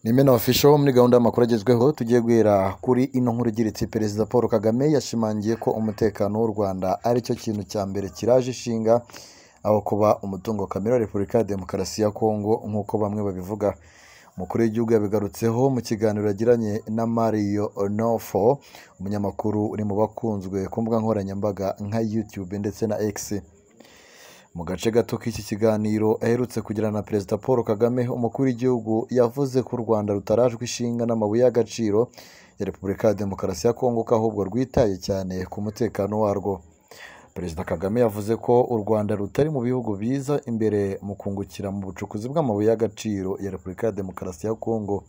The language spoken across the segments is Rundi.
Ni Mena Official muri gahunda y'amakuru agezweho. Tugiye guhera kuri ino nkuru igira iti: Perezida Paul Kagame yashimangiye ko umutekano w'u Rwanda ari cyo kintu cya mbere kiraje ishinga aho kuba umutungo kamere wa Repubulika ya Demokarasi ya Kongo nk'uko bamwe babivuga. Umukuru w'igihugu yabigarutseho mu kiganiro yagiranye na Mario Nofo, umunyamakuru uri mu bakunzwe ku mbuga nkoranyambaga nka YouTube ndetse na X. Mu gace gato k'iki kiganiro aherutse kugirana na Perezida Paul Kagame, umukuru w'igihugu yavuze ko u Rwanda rutarajwe ishinga n'amabuye y'agaciro ya Repubulika ya Demokarasi ya Kongo, ko ahubwo rwitaye cyane ku mutekano warwo. Perezida Kagame yavuze ko u Rwanda rutari mu bihugu biza imbere mu kungukira mu bucukuzi bw'amabuye y'agaciro ya Repubulika ya Demokarasi ya Kongo.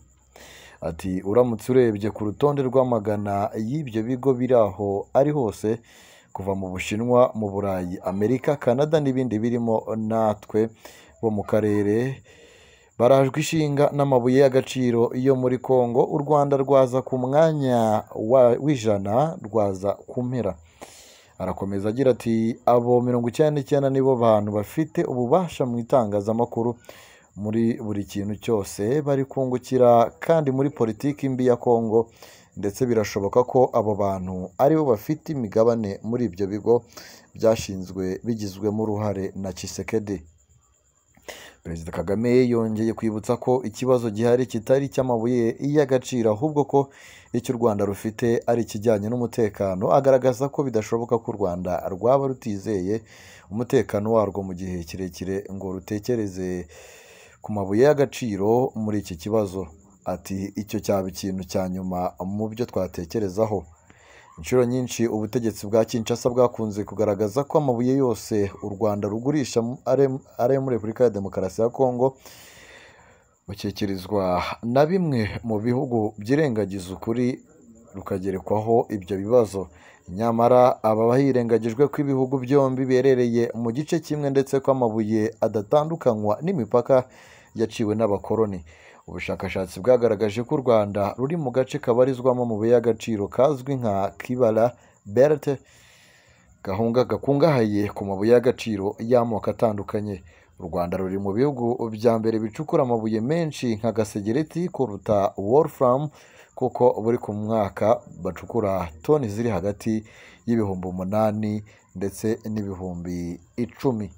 Ati: "Uramutse urebye ku rutonde rw'amagana y'ibyo bigo biri aho ari hose, kuva mu Bushinwa, mu Burayi, Amerika, Canada n'ibindi birimo natwe bo mu karere barajwe ishinga n'amabuye y'agaciro yo muri Kongo, u Rwanda rwaza ku mwanya w'100, rwaza ku mpera." Arakomeza agira ati: "Abo 99 nibo bantu bafite ububasha mu itangazamakuru, muri buri kintu cyose bari kungukira kandi muri politiki mbi ya Kongo, ndetse birashoboka ko abo bantu aribo bafite imigabane muri ibyo bigo byashinzwe bigizwemo uruhare na Tshisekedi." Perezida Kagame yongeye kwibutsa ko ikibazo gihari kitari icy'amabuye y'agaciro, ahubwo ko icyo u Rwanda rufite ari ikijyanye n'umutekano, agaragaza ko bidashoboka ko u Rwanda rwaba rutizeye umutekano warwo mu gihe kirekire ngo rutekereze ku mabuye y'agaciro muri iki kibazo. Ati: "Icyo cyaba ikintu cya nyuma mu byo twatekerezaho." Inshuro nyinshi ubutegetsi bwa Kinshasa bwakunze kugaragaza ko amabuye yose u Rwanda rugurisha ari ayo muri Repubulika ya Demokarasi ya Kongo, bushyikirizwa na bimwe mu bihugu byirengagiza ukuri rukagerekwaho ibyo bibazo. Nyamara aba hirengagijwe ko ibihugu byombi biherereye mu gice kimwe, ndetse ko amabuye adatandukanywa n'imipaka yaciwe n'abakoloni. Ubushakashatsi bwagaragaje ko u Rwanda ruri mu gace kabarizwamo amabuye y'agaciro kazwi nka Kibala Belt, gakungahaye ku mabuye y'agaciro y'amoko atandukanye. U Rwanda ruri mu bihugu bya mbere bicukura amabuye menshi nka gasegereti kuruta wolfram, kuko buri ku mwaka bacukura toni ziri hagati y'8,000 ndetse n'10,000.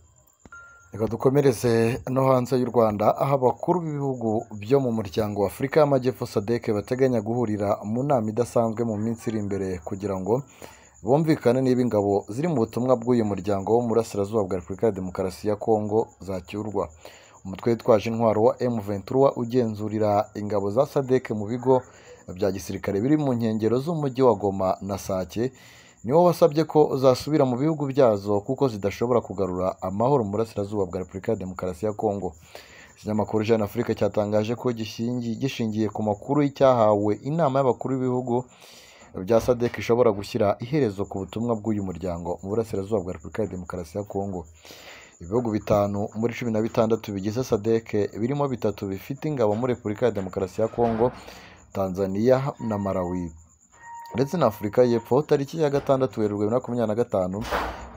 Reka dukomereze no hanze y'u Rwanda, aho abakuru b'ibihugu byo mu muryango wa Afurika y'Amajyepfo SADC bateganya guhurira mu nama idasanzwe mu minsi iri imbere kugira ngo bumvikane niba ingabo ziri mu butumwa bw'uyu muryango wo mu burasirazuba bwa Repubulika ya Demokarasi ya Kongo zacyurwa. Umutwe witwaje intwaro wa M23 ugenzurira ingabo za SADC mu bigo bya gisirikare biri mu nkengero z'umujyi wa Goma na Sake, niwo wasabye ko zasubira mu bihugu byazo kuko zidashobora kugarura amahoro mu burasirazuba bwa Repubulika ya Demokarasi ya Kongo. Ikinyamakuru Jeune Afrique cyatangaje ko gishingiye ku makuru cyahawe, inama y'abakuru b'ibihugu bya SADC ishobora gushyira iherezo ku butumwa bw'uyu muryango mu burasirazuba bwa Repubulika ya Demokarasi ya Kongo. Ibihugu 5 muri 16 bigize SADC, birimo bitatu bifite ingabo muri Repubulika ya Demokarasi ya Kongo, Tanzania na Malawi ndetse na Afurika y'Epfo, tariki ya 6 Werurwe 2025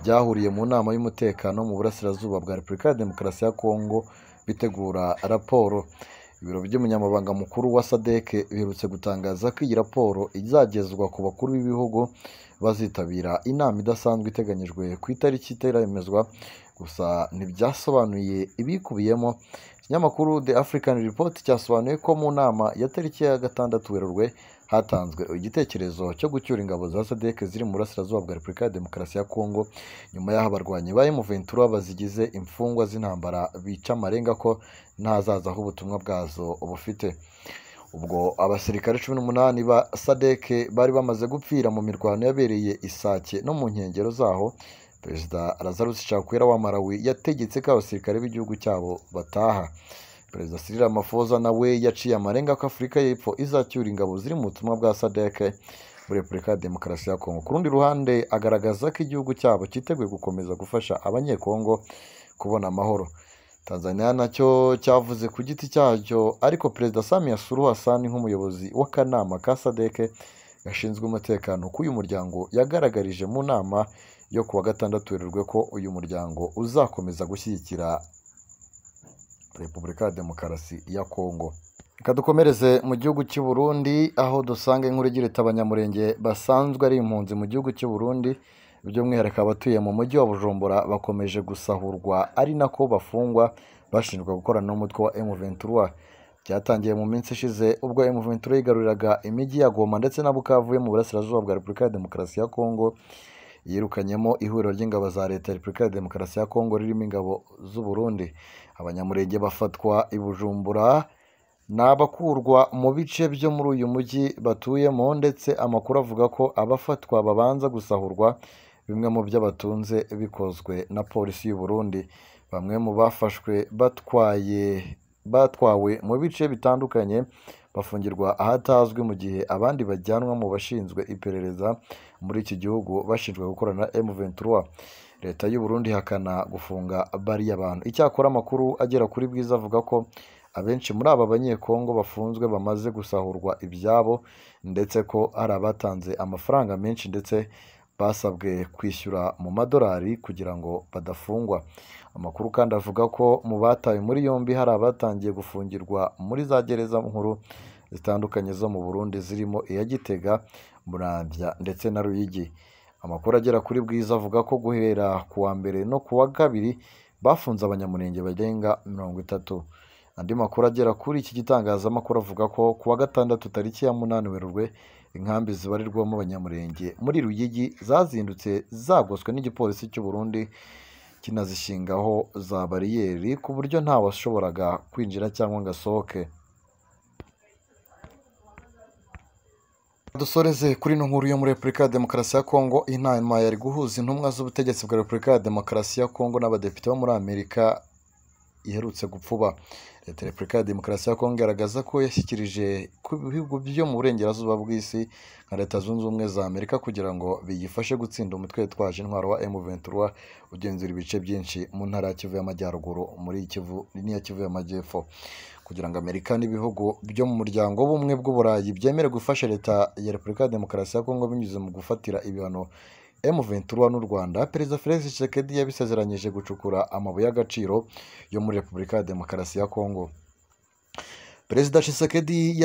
byahuriye mu nama y'umutekano mu burasirazuba bwa Repubulika ya Demokarasi ya Kongo bitegura raporo. Ibiro by'umunyamabanga mukuru wa SADC biherutse gutangaza ko iyi raporo izagezwa ku bakuru b'ibihugu bazitabira inama idasanzwe iteganyijwe ku itariki itaremezwa, gusa ntibyasobanuye ibikubiyemo. Ikinyamakuru The African Report cyasobanuye ko mu nama ya tariki ya 6 Werurwe hatanzwe igitekerezo cyo gucyura ingabo za SADC ziri mu burasirazuba bwa Repubulika ya Demokarasi ya Kongo, nyuma y'aho abarwanyi ba M23 bazigize imfungwa z'intambara bica amarenga ko ntazaza aho ubutumwa bwazo bufite. Ubwo abasirikare 18 ba SADC bari bamaze gupfira mu mirwano yabereye i Sake no mu nkengero zaho, Perezida Lazarus Chakwera wa Malawi yategetse ko abasirikare b'igihugu cyabo bataha. Perezida Cyril Ramaphosa nawe yaciye amarenga ko Afurika y'Epfo izacyura ingabo ziri mu butumwa bwa SADC muri Repubulika ya Demokarasi ya Kongo. Ku rundi ruhande agaragaza ko igihugu cyabo cyiteguye gukomeza gufasha Abanyekongo kubona amahoro. Tanzania nacyo cyavuze ku giti cyacyo, ariko Perezida Samia Suluhu Hassan nk'umuyobozi w'akanama ka SADC gashinzwe umutekano k'uyu muryango yagaragarije mu nama yo kuwa 6 Werurwe ko uyu muryango uzakomeza gushyigikira Repubulika ya Demokarasi ya Kongo. Reka dukomereze mu gihugu cy'u Burundi, aho dusanga inkuru igira iti Abanyamurenge basanzwe ari impunzi mu gihugu cy'u Burundi, by'umwihariko abatuye mu mujyi wa Bujumbura, bakomeje gusahurwa ari nako bafungwa bashinjwa gukorana n'umutwe wa M23. Byatangiye mu minsi ishize ubwo M23 yigaruriraga imijyi ya Goma ndetse na Bukavu yo mu burasirazuba bwa Repubulika ya Demokarasi ya Kongo, yirukanyemo ihuriro ry'ingabo za Leta ya Repubulika ya Demokarasi ya Kongo ririmo ingabo z'u Burundi. Abanyamurenge bafatwa i Bujumbura ni abakurwa mu bice byo muri uyu mujyi batuyemo, ndetse amakuru avuga ko abafatwa babanza gusahurwa bimwe mu byo batunze bikozwe na polisi y'u Burundi. Bamwe mu bafashwe batwawe mu bice bitandukanye bafungirwa ahatazwi, mu gihe abandi bajyanwa mu bashinzwe iperereza muri iki gihugu bashinjwa gukorana na M23. Leta y'u Burundi ihakana gufunga bariya bantu. Icyakora amakuru agera kuri Bwiza avuga ko abenshi muri aba Banyekongo bafunzwe bamaze gusahurwa ibyabo, ndetse ko hari abatanze amafaranga menshi ndetse basabwe kwishyura mu madolari kugira ngo badafungwa. Amakuru kandi avuga ko mu batawe muri yombi hari abatangiye gufungirwa muri za gereza nkuru zitandukanye zo mu Burundi, zirimo iya Gitega, Muramvya ndetse na Ruyigi. Amakuru agera kuri Bwiza avuga ko guhera ku wa mbere no ku wa kabiri bafunze Abanyamurenge barenga 30. Andi makuru agera kuri iki gitangazamakuru avuga ko ku wa gatandatu tariki ya 8 Werurwe inkambi zibarirwamo Abanyamurenge muri Ruyigi zazindutse zagoswe n'igipolisi cy'u Burundi, kinazishingaho za bariyeri ku buryo nta washoboraga kwinjira cyangwa ngo asohoke. Dusoreze kuri ino nkuru yo muri Repubulika ya Demokarasi ya Kongo. Inama yari guhuza intumwa z'ubutegetsi bwa Repubulika ya Demokarasi ya Kongo n'abadepite bo muri Amerika iherutse gupfuba. Leta ya Repubulika ya Demokarasi ya Kongo igaragaza ko yashyikirije ku bihugu byo mu burengerazuba bw'isi nka Leta Zunze Ubumwe za Amerika kugira ngo biyifashe gutsinda umutwe witwaje intwaro wa M23 ugenzura ibice byinshi mu ntara ya Kivu y'Amajyaruguru muri Kivu n'iya Kivu y'Amajyepfo, kugira ngo Amerika n'ibihugu byo mu muryango w'ubumwe bw'Uburayi byemere gufasha Leta ya Repubulika ya Demokarasi ya Kongo binyuze mu gufatira ibihano M23 n'u Rwanda. Perezida Felix Tshisekedi yabisezeranyije gucukura amabuye y'agaciro yo muri Repubulika ya Demokarasi ya Kongo. Perezida Tshisekedi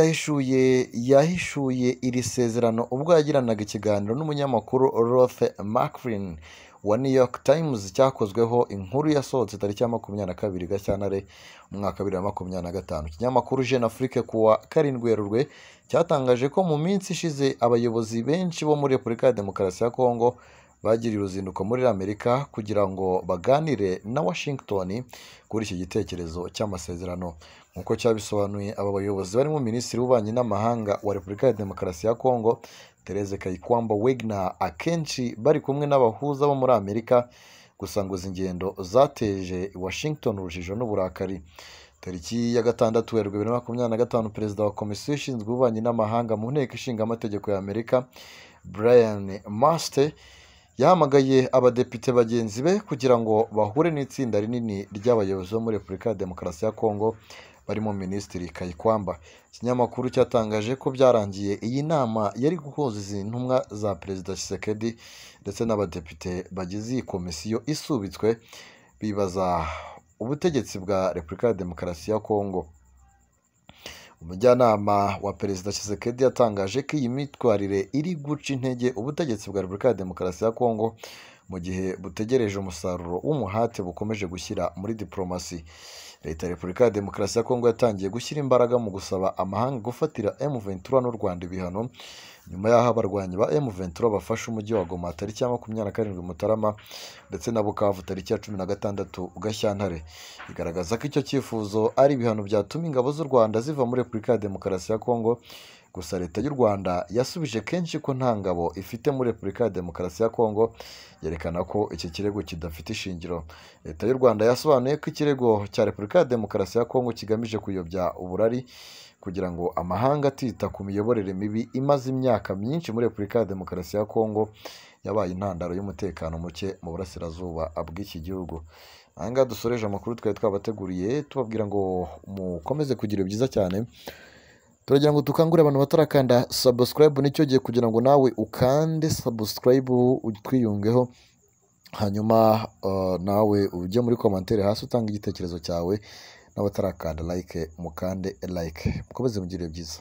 yahishuye iri sezerano ubwo yagiranaga ikiganiro n'umunyamakuru Roth McFlynn wa New York Times, cyakozweho inkuru yasohotse tariki ya 22 Gashyantare umwaka 2025. Ikinyamakuru Jeune Afrique ku wa 7 Werurwe cyatangaje ko mu minsi ishize abayobozi benshi bo muri Repubulika ya Demokarasi ya Kongo bagiriye uruzinduko muri Amerika kugira ngo baganire na Washington kuri iki gitekerezo cy'amasezerano. Nk'uko cyabisobanuye, aba bayobozi barimo Minisitiri w'Ububanyi n'Amahanga wa Repubulika ya Demokarasi ya Kongo Therese Kayikwamba Wagner, akenshi bari kumwe n'abahuza bo muri Amerika, gusa ngo izi ngendo zateje Washington urujijo n'uburakari. Tariki ya 6 Werurwe 2025, Perezida wa Komisiyo ishinzwe ububanyi n'amahanga mu Nteko Ishinga Amategeko ya Amerika Brian Mast yahamagaye abadepite bagenzi be kugira ngo bahure n'itsinda rinini ry'abayobozi bo muri Repubulika ya Demokarasi ya Kongo barimo Minisitiri Kayikwamba. Ikinyamakuru cyatangaje ko byarangiye iyi nama yari guhuza izi ntumwa za Perezida Tshisekedi ndetse n'abadepite bagize iyi komisiyo isubitswe, bibaza ubutegetsi bwa Repubulika ya Demokarasi ya Kongo. Umujyanama wa Perezida Tshisekedi yatangaje ko iyi myitwarire iri guca intege ubutegetsi bwa Repubulika ya Demokarasi ya Kongo mu gihe butegereje umusaruro w'umuhate bukomeje gushyira muri diplomasi. Leta ya Repubulika ya Demokarasi ya Kongo yatangiye gushyira imbaraga mu gusaba amahanga gufatira M23 n'u Rwanda ibihano nyuma y'aho abarwanyi ba M23 bafashe umujyi wa Goma tariki ya 27 Mutarama ndetse na Bukavu tariki ya 16 Gashyantare. Igaragaza ko icyo cyifuzo ari ibihano byatuma ingabo z'u Rwanda ziva muri Repubulika ya Demokarasi ya Kongo. Gusa Leta y'u Rwanda yasubije kenshi ko nta ngabo ifite muri Repubulika ya Demokarasi ya Kongo, yerekana ko iki kirego kidafite ishingiro. Leta y'u Rwanda yasobanuye ko ikirego cya Repubulika ya Demokarasi ya Kongo kigamije kuyobya uburari kugira ngo amahanga atita ku miyoborere mibi imaze imyaka myinshi muri Repubulika ya Demokarasi ya Kongo yabaye intandaro y'umutekano muke mu burasirazuba bw'iki gihugu. Aha ngaha dusoreje amakuru twari twabateguriye, tubabwira ngo mukomeze kugira byiza cyane. Turagira ngo dukangurire abantu batarakanda subscribe, nicyo gihe kugira ngo nawe ukande subscribe utwiyungeho, hanyuma nawe ujye muri commentaire hasi utanga igitekerezo cyawe, N'abatarakanda like mukande like, mukomeze mugire byiza.